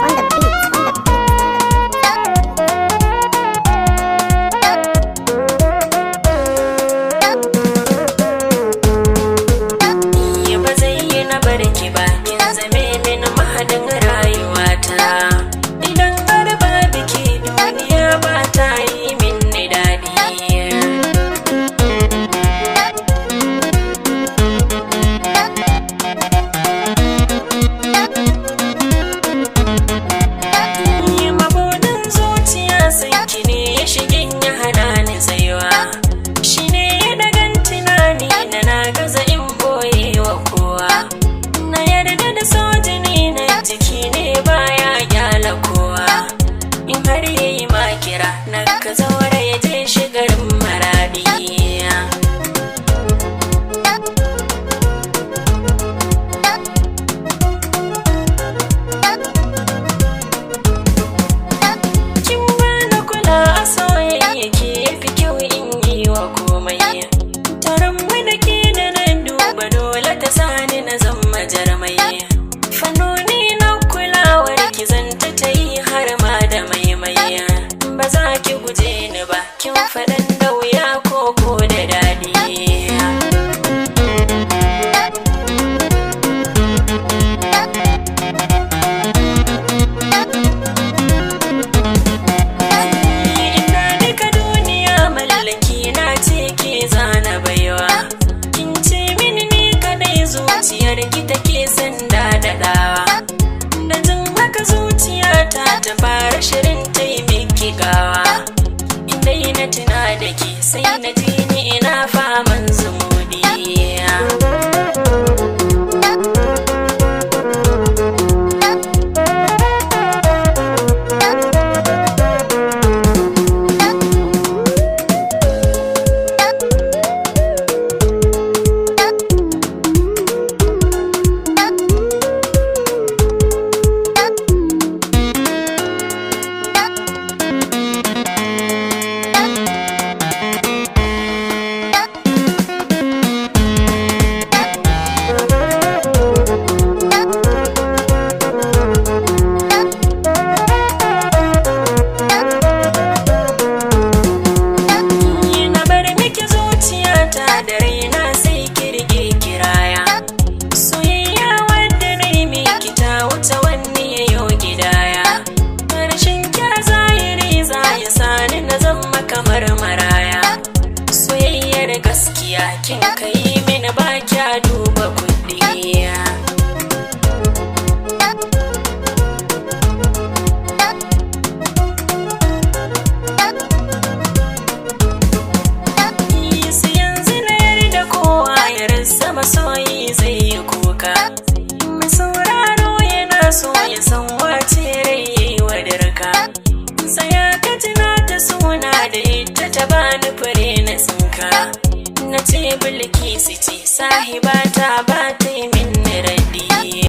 On the beat, on the beat. Ni ba zai yi na barki ba, kin zame min mahadin rayuwata. Idan har ba biki, duniya ba ta yi min daɗi. Ni mabuɗin zuciya, sanki ne ya shigin ya hana ni tsayuwa. Shi ne ya dagan tunani na, na gaza in boye wa kowa. Na yarda da sojini na jiki ne, baya kyala kowa. In har yayi makira na ka zaura, ya je shigarin Maradi. Kin bani kula a soyayya, ke fi kyau in yi wa komai. Taron mu da ke da nan duba, dole ta sani na zama jarmai. Fannoni na kulawar ki zanta ta yi har ma da maimai. Ba za ki guje ni ba, kin faɗan da wuya ko da daɗi. Ina duka duniya mallaki na ce ke zana baiwa. Kin ce mini ni kadai zuciyar ki take son dadadawa. Da jin haka zuciyata ta fara shirin ta yi miki gawa. Indai na tuna da ke, sai na ji ni ina faman zumudi. Na bar miki zuciyata da raina, sai ki rike kiraya. Soyayya wadda na yi miki ta wuce wani yayo gidaya. Rashin kya zahiri za ya sani na zama kamar maraya. Soyayyar gaskiya kin kai mini, ba kya duba kuɗi. Su yanzu na yarda kowa ya rasa masoyi zai yi kuka. Mai sauraro yana so ya san wace rai yayi wa dirka. Tsaya ka tuna ta suna da ita ta bani fure na tsinka. Na ce Bilkisu ce sahiba ta.